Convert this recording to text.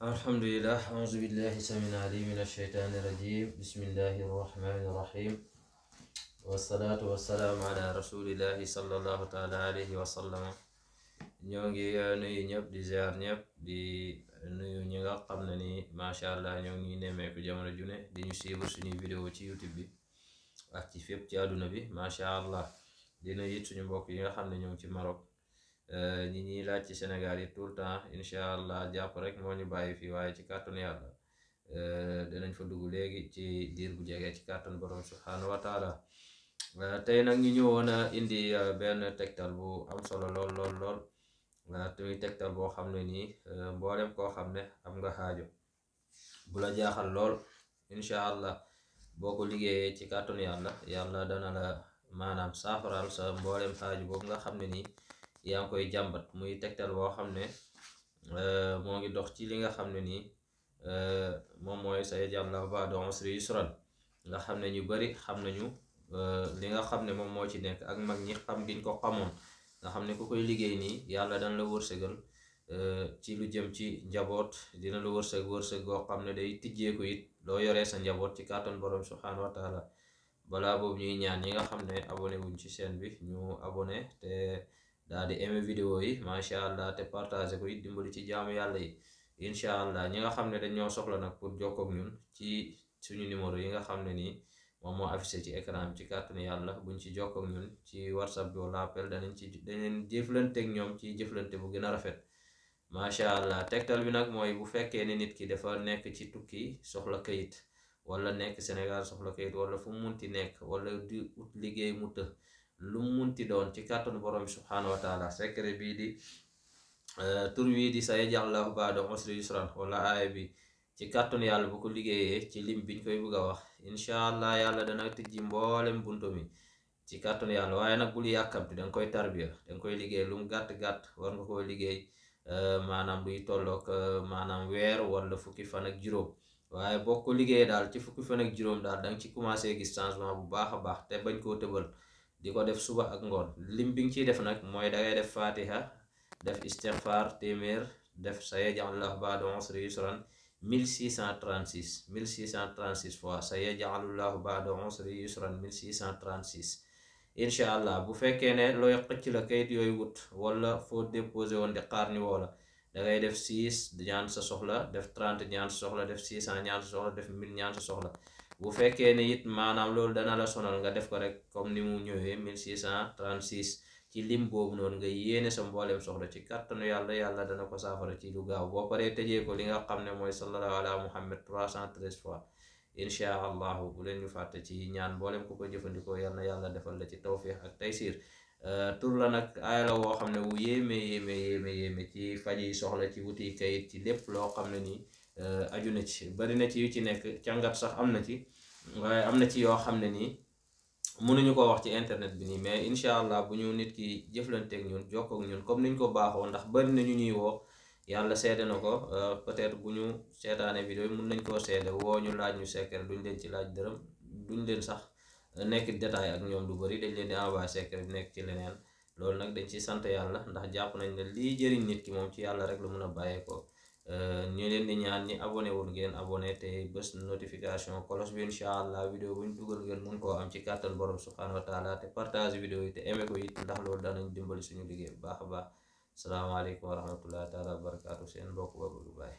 alhamdulillah auzu billahi samin alim min asheytaani rajim bismillahi rahmani rahim wasalaatu wasalaamu ala rasulillahi sallallahu taala alayhi wa sallam. ñoo ngi nuyu ñëpp di ziar ñëpp di nuyu ñi nga xam ne ni macha allah ñoo ngi nemmeeku jamono june di ñu suivre suñuy vidéo ci youtube bi ak ci fépp ci àdduna bi macha allah. di nuyu it suñu mbokk yi nga xam ne ñoo ngi ci Maroc, ñi ñuy laaj ci Sénégal yi tout le temps incha allah jàpp rek moo ñu bàyyi fii, waaye ci kàttanu yàlla dinañ fa dugg léegi ci diir bu jege ci kàttan borom subhanahu wa taala. tey nag ñu ñëwoon a indi benn tegtal bu am solo lool lool lool te muy tegtal boo xam ne nii mboolem koo xam ne am nga xaajo bu la jaaxal lool incha allah boo ko liggéeyee ci kàttanu yàlla yàlla dana la maanaam saafaral sa mboolem xaaju boobu nga xam ne nii yaa ngi koy jàmbat. muy tegtal boo xam ne moo ngi dox ci li nga xam ne nii moom mooy sayaj'alullaahu ba'da usri yusran nga xam ne ñu bari xam nañu li nga xam ne moom moo ci nekk, ak mag ñi xam biñ ko xamoon nga xam ne ku koy liggéey nii yàlla dana la wërsëgal ci lu jëm ci njaboot, dina la wërsëg goo xam ne day tijjeeku it loo yoree sa njaboot ci kàttan borom subhanahu wa taala. balaa boobu ñuy ñaan ñi nga xam ne abonné wuñ ci chaîne bi ñu abonné te daal di aimé vidéo yi macha allah, te partagé ko it dimbali ci jaamu yàlla yi incha allah. ñi nga xam ne dañoo soxla nag pour jokkoo ak ñun ci suñu numéro yi nga xam ne nii moom moo affiché ci écran bi ci kàttanu yàlla, buñ ci jokkoo ak ñun ci whatsapp bi wala appel danañ jëflante ak ñoom ci jëflante bu gën a rafet macha allah. tegtal bi nag mooy bu fekkee ne nit ki dafa nekk ci tukki soxla kayit, wala nekk Sénégal soxla kayit, wala fu mu munti nekk, wala di ut liggéey mu të lu mu munti doon ci kàttanu borom subhanahu wa taala. secret bii di tur wi di sayaj'alullaahu ba'da usri yusran wala aaya bi ci kàttanu yàlla bu ko liggéeyee ci lim biñ koy bëgg a wax incha allah yàlla dana tijji mboolem buntu mi ci kàttanu yàlla. waaye nag bul yàkkamti, danga koy tarbiya, danga koy liggéey lu mu gàtt-gàtt war nga koo liggéey maanaam luy tolloog maanaam weer wala fukki fan ak juróom. waaye boo ko liggéeyee daal ci fukki fan ak juróom daal danga ci commencé gis changement bu baax a baax, te bañ koo tëbal di ko def suba ak ngoon. lim bi nga ciy def nag mooy dangay def fatiha, def istighfar téeméer, def sayaj'alullaahu ba'da usri yusran 1636 fois sayaj'alullaahu ba'da usri yusran 1636 incha allah. bu fekkee ne looy xëcc la kayit yooyu wut wala foo déposé woon di xaar ni woo la, dangay def 6 ñaan sa soxla, def 30 ñaan sa soxla, def 600 ñaan sa soxla, def 1000 ñaan sa soxla. bu fekkee ne it maanaam loolu dana la sonal nga def ko rek comme ni mu ñëwee 1636 ci lim boobu noonu nga yéene sa mbooleem soxla ci kàttanu yàlla dana ko saafara ci lu gaaw. boo paree tëjee ko li nga xam ne mooy sallallahu ala muhammad 313 fois incha allahu. bu leen ñu fàtte ci ñaan mboolem ku ko jëfandikoo yàlla defal la ci tawfiix ak taysir. tur la nag aaya la woo xam ne wu yéeme ci faj yi soxla, ci wuti kayit, ci lépp loo xam ne nii aju na ci. bari na ci yu ci nekk, càngat sax am na ci, waaye am na ci yoo xam ne nii mënuñu ko wax ci internet bi nii, mais incha allah bu ñu nit ki jëflanteeg ñun jokkoo ak ñun comme niñ ko baaxoo, ndax bari na ñu ñuy woo yàlla seede na ko. peut-être bu ñu seetaane vidéo yi mun nañ koo seede woo ñu laaj ñu secret, duñ leen ci laaj dërëm, duñ leen sax nekk détail ak ñoom lu bari, dañ leen di envoyé secret bi nekk ci leneen. loolu nag dañ ci sant yàlla, ndax jàpp nañ ne lii jëriñ nit ki moom ci yàlla rek la mun a bàyyeekoo. ñu leen di ñaan ñi abonné wul ngeen abonné te bés notification kolos bi incha allah. vidéo bu ñu dugal ngeen mun koo am ci kàttan borom subhanahu wa taala, te partage vidéo yi te aimé ko it, ndax loolu danañ dimbali suñu liggéey bu baax a baax. salaamaaleykum wa rahmatullahi taala wa barakaatu. seen mbokk Babou Baye.